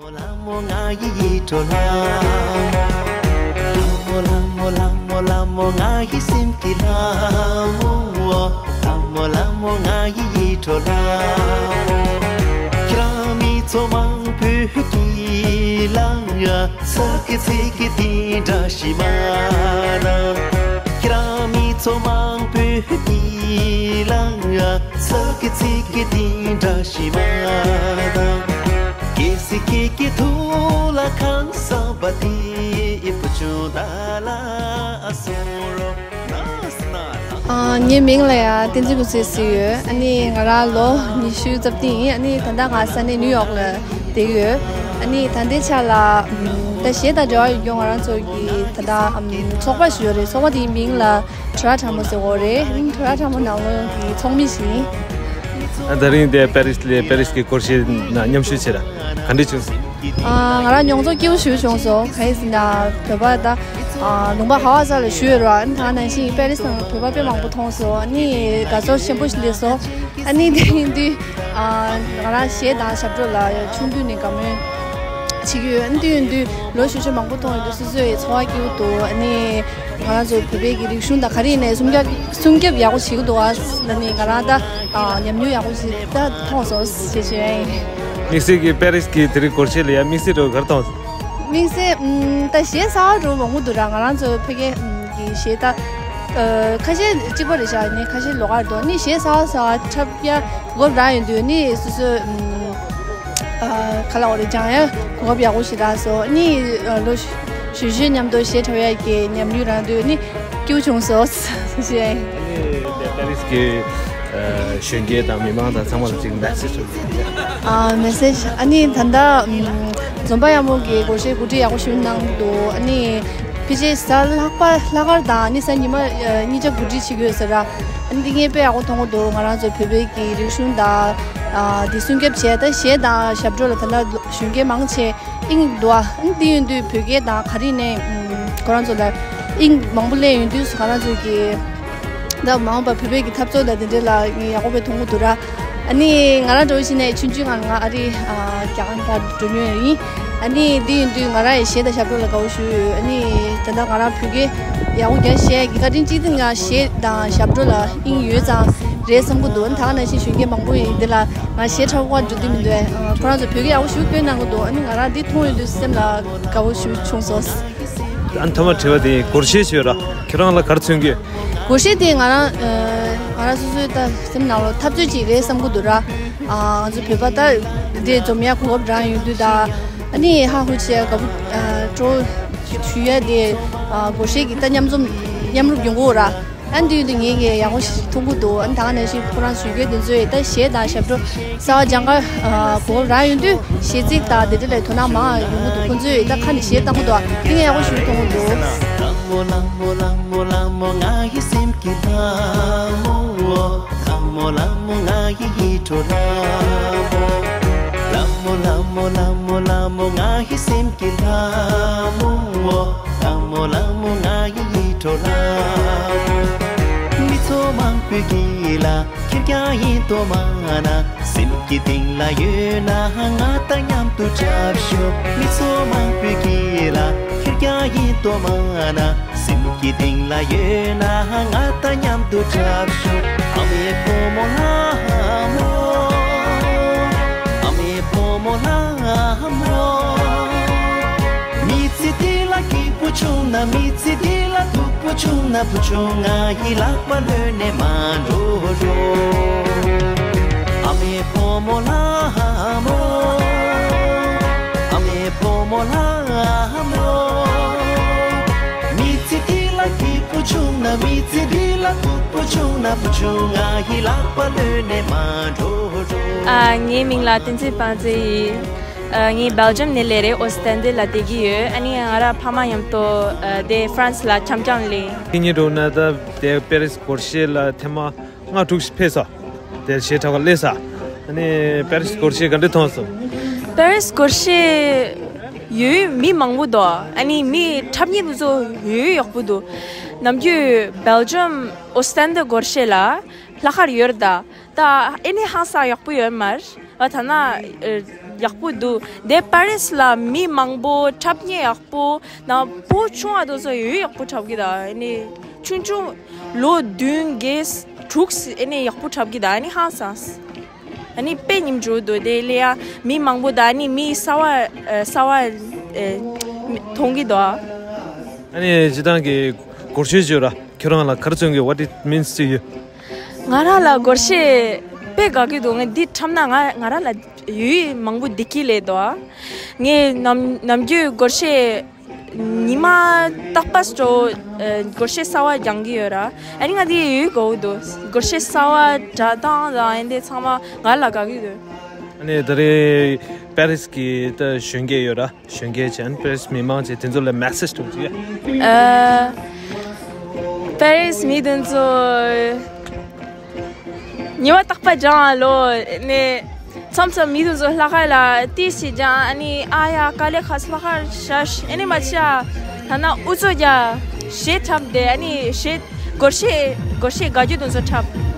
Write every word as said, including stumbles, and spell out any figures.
ལྷ་མོ་ང་ཡི་ཡིད་འཕྲོག་ལྷ་མོ། ལྷ་མོ་ལྷ་མོ་ལྷ་མོ་ལྷ་མོ་ང་ཡི་སེམས་ཀྱི་ལྷ་མོ། ལྷ་མོ་ལྷ་མོ་ང་ཡི་ཡིད་འཕྲོག་ལྷ་མོ། ཁྱེད་རང་མི་ཚོ་མང་པོས་ཀྱི་ལང་ཡ་ཚ་གི་ཚི་གི་དེ་འདྲ་ཞིག་མ་ལ། ཁྱེད་རང་མི་ཚོ་མང་པོས་ཀྱི་ལང་ཡ་ཚ་གི་ཚི་གི་དེ་འདྲ་ཞིག་མ་ལ། གལ་སྲིད་ཁྱེད་ཀྱི་ཐུགས་ལ་ཁང་བཟང་པ་དེ་ཨི་བུ་ཆུང་ད་ལ་ཨ་སོང་རོ་ན་སྣ་ལ། ཨ། ངའི་མིང་ལ་ཡ་བསྟན་འཛིན་ཀུན་གསལ་ཟེར་ཡོད། ཨ་ནི་ང་རང་ལོ་ཉི་ཤུ་རྩ་བདུན་ཡིན། ཨ་ནི་ད་ལྟ་ང་ས་གནས་ནིའུ་ཡོག་ལ་བསྡད་ཡོད། ཨ་ནི་ད་ལྟའི་ཆ་ལ་ཨམ། ད་གཞས་དང་འབྲེལ་བ་ཡོད་རྒྱུ་ང་རང་ཚོ་གི་ད་ལྟ་ཨམ། ཚོགས་པ་ཞིག་ཡོད་རེད། ཚོགས་པ་དེའི་མིང་ལ་བྲ་བྲ་མོ་ཟེར་བ་རེད། ཨ་ནི་བྲ་བྲ་མོ་ནང་ལོགས་ཀྱི་ཚོགས་མི་ཞིག་ཡིན། ཨ། ད་རིང་འདིར་པེ་རིས་ལ་པེ་རིས་ཀྱི་སྒོར་གཞས་ནང་མཉམ་ཞུགས་བྱས་ར་ག་འདྲ་བྱུང་སོང་། ཨ། ང་རང་མྱོང་ཚོར་སྐྱིད་པོ་ཞེ་པོ་བྱུང་སོང་། གང་ཡིན་ཟེར་ན་བོད་པ་ད་ཨ། ལུང་པ་ག་པར་ས་ལ་བཞུགས་ཡོད་ར། ཨ་ནི་ད་ནང་བཞིན་པེ་རིས་ནང་བོད་པ་དཔེ་མང་པོ་མཐོང་སོང་། ཨ་ནི་དགའ་ཚོར་ཆེན་པོ་ཞིག་སླེབས་སོང་། ཨ་ནི་དེ་ཡིན་དུས་ཨ། ང་རང་གཞས་དང་ཞབས་བྲོ་ལ་ཆུང་དུས་ནས་དགའ་མོས་བྱེད་ཀྱི་ཡོད། ཨ་ནི་དེ་ཡིན་དུས་ལོ་ཞེ་པོ་མང་པོ་མཐོང་ཡོད་དུས་སོ་སོའི་ཚོར་བ་སྐྱིད་པོ་འདུག་ཨ་ནི་ང་རང་ཚོ་བོད་པའི་གི་རིག་གཞུང་དང་ག་རེ་ཡིན་ནའི་སྲུང་སྐྱོབ་སྲུང་སྐྱོབ་ཡག་པོ་བྱེད་ཀྱི་འདུག་ཨ་ནི་ང་རང་ད་ཨ། ཉམས་མྱོང་ཡག་པོ་ཞིག་ད་མཐོང་སོང་ཞེས་ཞུ་ཡ་ཡིན། དམིགས་བསལ་གྱི་པེ་རིས་ཀྱི་དེ་རིང་སྒོར་གཞས་ལ་ཡ་དམིགས་བསལ་འདྲ་བོ་ག་རེ་མཐོང་སོང་། དམིགས་བསལ་ཨམ། ད་གཞས་གསར་པ་འདྲ་བོ་མང་པོ་འདུག་ར། ང་རང་ཚོ་ཕ་གི་ཨམ། གི་གཞས་ད་ཨ། ཁ་ཤས་གཅིག་པ་རེད་ཤག་ནི་ཁ་ཤས་ལོགས་ཀ་རེད་འདུག་ནི་གཞས་གསར་པ་གསར་པ་འཁྲབ་ཡ་གོ་སྐབས་རག་ཡོང་དུས་ནི་སོ་སོ་ཨམ། ཨ། ག་ལབ་དགོས་རེད། སྦྱང་ཡ་གོ་སྐབས་ཡག་པོ་ཞིག་རག་སོང་། ནི་ཨ། ལོ་གཞོན་གཞོན་མཉམ་དུ་གཞས་འཁྲབ་ཡ་གི་ཉམས་མྱོང་རག་དུས་ནི་སྐྱིད་པོ་བྱུང་སོང་ཞེས། ཨ་ནི་པེ་རིས་ཀྱི་ཨ། གཞོན་སྐྱེས་དང་མི་མང་དང་ཚང་མ་ལ་ཅིག་མེ་སེ་ཇི་ཞུ། ཨ། མེ་སེ་ཇི། ཨ་ནི་ད་ལྟ་ཨམ། འཛོམས་པ་ཡག་མོ་གི་སྒོར་གཞས་གོ་སྒྲིག་ཡག་པོ་ཞིག་གནང་འདུག་ཨ་ནི་ཕལ་ཆེར་གཟའ་ལྷག་པ་ལྷག་དཀར་དང་ཨ་ནི་གཟའ་ཉི་མ་ཨ། གཉིས་ཆ་གོ་སྒྲིག་བྱེད་ཀྱི་ཡོད་ཟེར་ར། ཨ་ནི་འདི་ངས་དཔེ་ཡག་པོ་མཐོང་གི་འདུག་ང་རང་ཚོ་བོད་པའི་གི་རིག་གཞུང་དང་ཨ། འདི་སྲུང་སྐྱོབ་བྱས། ད་གཞས་དང་ཞབས་བྲོ་ལ་ད་ལྟ་གཞོན་སྐྱེས་མང་ཆེ་དབྱིངས་འདུག་ཨ་ནི་འདི་ཡིན་དུས་བོད་སྐད་དང་ག་རེ་ནས་ཨམ། ཁོ་རང་ཚོ་ལ་དབྱིངས་མང་པོ་སླེབས་ཡོང་དུས་སུ་ང་རང་ཚོ་གི་ད་མ་འོངས་པ་བོད་པའི་གི་འཐབ་རྩོད་ལ་དེ་འདྲ་ལ་ངས་ཡག་པོ་དཔེ་མཐོང་གི་འདུག་ར། ཨ་ནི་ང་རང་འདྲ་བོ་ཞིག་ནས་ཆུང་ཆུང་ང་ང་ཨ་རི་ཨ། རྒྱ་གར་ལ་འགྲོ་མྱོང་ཡིན། ཨ་ནི་འདི་ཡིན་དུས་ང་རང་ཡི་གཞས་དང་ཞབས་བྲོ་ལ་དགའ་བོ་ཞུ་ཡོད། ཨ་ནི་ད་ལྟ་ང་རང་བོད་སྐད་ཡག་པོ་རྒྱག་ཤེས་ཀྱི་བཀའ་དྲིན་གཅིག་དེ་ང་གཞས་དང་ཞབས་བྲོ་ལ་དབྱིངས་ཡོད་ཙང་རེད་བསམ་གྱི་འདུག་ཨ་ནི་ད་ག་ནང་བཞིན་གཞོན་སྐྱེས་མང་པོ་ཡིན་འདི་ལ་ང་གཞས་འཁྲབ་པར་འགྲོ་འདི་མི་འདུག་ཨ། ཁོ་རང་ཚོ་བོད་སྐད་ཡག་པོ་ཞེ་པོ་བཀོལ་གནང་གི་འདུག་ཨ་ནི་ང་རང་འདི་མཐོང་ཡོང་དུས་སེམས་ལ་དགའ་བོ་ཞེ་པོ་བྱུང་སོང་། ཨ་ནི་ཐོག་མར་དྲི་བ་དེ་སྒོར་གཞས་ཞུས་ར་ཁྱེད་རང་ལ་ག་རེ་མཚོན་གྱི། སྒོར་གཞས་དེ་ང་རང་ཨ། ང་རང་སོ་སོའི་ད་སེམས་ནང་ལ་འཐབ་རྩོད་ཅིག་རེད་བསམ་གྱི་འདུག་ར། ཨ། ང་ཚོ་བོད་པ་ད་དེ་འཛོམས་ཡ་གོ་སྐབས་རག་ཡོང་དུས་ད་ཨ་ནི་ཧ་ཧུ་བྱས་དགའ་པོ་ཨ། སྤྲོ་ཞུ་ཡ་དེ་ཨ། སྒོར་གཞས་ཀྱི་ད་མཉམ་འཛོམས་མཉམ་རུབ་ཡོང་གི་ཡོད་ར། ཨ་ནི་དུས་དུས་ངེད་ཀྱིས་ཡག་པོ་ཞིག་མཐོང་གི་འདུག་ཨ་ནི་ད་ག་ནང་བཞིན་ཁོ་རང་གཞོན་སྐྱེས་དེ་ཚོས་ད་གཞས་དང་ཞབས་བྲོ་གསར་པ་སྦྱང་ག་གོ་སྐབས་རག་ཡོང་དུས་གཞས་ཚིག་དང་དེ་འདྲ་ལ་དོ་སྣང་མང་ཡོང་གི་འདུག་ཁོང་ཚོས་ད་ཁ་ནས་གཞས་བཏང་གི་འདུག་དེ་ངས་ཡག་པོ་ཞིག་མཐོང་གི་འདུག་ལྷ་མོ་ལྷ་མོ་ལྷ་མོ་ལྷ་མོ་ང་ཡི་སེམས་ཀྱི་ལྷ་མོ། ལྷ་མོ་ལྷ་མོ་ང་ཡི་ཡིད་འཕྲོག་ལྷ་མོ། ལྷ་མོ་ལྷ་མོ་ལྷ་མོ་ལྷ་མོ་ང་ཡི་སེམས་ཀྱི་ལྷ་མོ། ལྷ་མོ་ལྷ་མོ་ང་ཡི་ཡིད་འཕྲོག་ལྷ་མོ། མི་ཚོགས་མང་པོས་ཀྱིས་ལ་ཁེར་རྐྱང་ཡིན་དོ་མ་ན། སེམས་ཀྱི་གཏིང་ལ་ཡོད་ན་ང་དང་མཉམ་དུ་འཁྲབ་ཤོག་མི་ཚོགས་མང་པོས་ཀྱིས་ལ་ཁེར་རྐྱང་ཡིན་དོ་མ་ན། སེམས་ཀྱི་གཏིང་ལ་ཡོད་ན་ང་དང་མཉམ་དུ་འཁྲབ་ཤོག་ཨ་མའི་བུ་མོ་ལྷ་མོ། ཨ་མའི་བུ་མོ་ལྷ་མོ། མི་ཚེ་འདི་ལ་སྐྱིད་པོ་བྱུང་ན། མི་ཚེ་འདི་ལ་སྡུག་པོ་བྱུང་ན། བུ་ཆུང་ང་ཡི་ལག་པ་ལོན་ནས་མ་འགྲོ་རོགས། ཨ་མའི་བུ་མོ་ལྷ་མོ། ཨ་མའི་བུ་མོ་ལྷ་མོ། མི་ཚེ་འདི་ལ་སྐྱིད་པོ་བྱུང་ན། མི་ཚེ་འདི་ལ་སྡུག་པོ་བྱུང་ན། བུ་ཆུང་ང་ཡི་ལག་པ་ལོན་ནས་མ་འགྲོ་རོགས། ཨ། ངའི་མིང་ལ་བསྟན་འཛིན་པང་རྩེ་ཡིན། ཨ། ངས་སྦེལ་ཇམ་ནས་སླེབས་རེད། ཨོ་སི་ཏན་ཏེ་ལ་བསྡད་ཀྱི་ཡོད། ཨ་ནི་ང་རང་ཕ་མ་མཉམ་དུ་ཨ། དེ་ཧྥ་རན་སི་ལ་འཆམ་འཆམ་སླེབས། ཁྱེད་གཉིས་འགྲོ་ན་ད་དེ་པེ་རིས་སྒོར་གཞས་ལ་ཐེངས་མ་ལྔ་དྲུག་ཕེབས་སོང་། དེ་གཞས་འཁྲབ་ག་སླེབས་སོང་། ཨ་ནི་པེ་རིས་སྒོར་གཞས་ག་འདྲ་མཐོང་སོང་། པེ་རིས་སྒོར་གཞས་ཡོད་མི་མང་པོ་འདུག་ཨ་ནི་མི་འཁྲབ་མཁན་དེ་ཚོ་ཡོད་ཡག་པོ་འདུག་ནམ་རྒྱུན་སྦེལ་ཇམ་ཨོ་སི་ཏན་ཏེ་སྒོར་གཞས་ལ་ལྷག་དཀར་ཡོད་རེད་ད། ད་ཨེ་ནི་ཧང་སང་ཡག་པོ་ཡོད་མ་རེད། ཨ། ཐ་ན་ཨ། ཡག་པོ་འདུག་དེ་པེ་རིས་ལ་མི་མང་པོ་འཁྲབ་མཁན་ཡག་པོ་ན་བུ་ཆུང་བ་དེ་ཚོ་ཡོད་ཡག་པོ་འཁྲབ་གི་ད། ཨ་ནི་ཆུང་ཆུང་ལོ་བདུན་བརྒྱད་དྲུག་ཨ་ནི་ཡག་པོ་འཁྲབ་གི་ད། ཨ་ནི་ཧང་སངས། ཨ་ནི་དཔེ་ཉིམ་འགྲོ་འདུག་དེ་ལས་ཡ་མི་མང་པོ་ད། ཨ་ནི་མི་གསར་བ་ཨ་གསར་བ་ཨ་མཐོང་གི་འདུག་ཨ་ནི་སྤྱིར་བཏང་གི་སྒོར་གཞས་བརྗོད་ར། ཁྱོད་རང་ལ་ག་རེ་མཚོན་གི། What it means to you? ང་རང་ལ་སྒོར་གཞས་དཔེ་དགའ་གི་འདུག་ང་འདི་འཁྲབ་ན་ང་ང་རང་ལ་ཡུལ་མང་པོ་བསྡད་ཀྱི་ལས་འདུག་ངས་ནམ་ནམ་རྒྱུན་སྒོར་གཞས་ཉི་མ་རྟག་པར་སྤྲོ་ཨ་སྒོར་གཞས་གསར་བ་རྒྱག་གི་ཡོད་ར། ཨ་ནི་ང་འདི་ཡུལ་དགའ་བོ་འདུག་སྒོར་གཞས་གསར་བ་སྒྲ་གདངས་དང་ཨ་འདི་ཚང་མ་ང་ལ་དགའ་གི་འདུག་ཨ་ནི་ད་རེས་པེ་རིས་ཀྱི་ད་གཞོན་སྐྱེས་ཡོད་ར། གཞོན་སྐྱེས་ཅན་པེ་རིས་མི་མང་ཅན་དེ་ཚོ་ལ་མེ་སེཇ་འདྲ་པོ་ཅིག་ཨ། པེ་རིས་མི་དེ་ཚོ་ཉི་མ་རྟག་པར་སྦྱང་ལོ་ནས་མཚམས་མཚམས་མི་དེ་ཚོ་ལྷག་ཁ་ལ་ཏི་སི་སྦྱང་། ཨ་ནི་ཨ་ཡ་དཀའ་ལས་ཁག་ལྷག་ཁ་ཤ་ཨ་ནི་མ་ཆ་ཐ་ན་ཨུ་ཚོ་རྒྱ་གཞས་འཁྲབ་དེ། ཨ་ནི་གཞས་སྒོར་གཞས་སྒོར་གཞས་དགའ་རྒྱུ་དེ་ཚོ་འཁྲབ།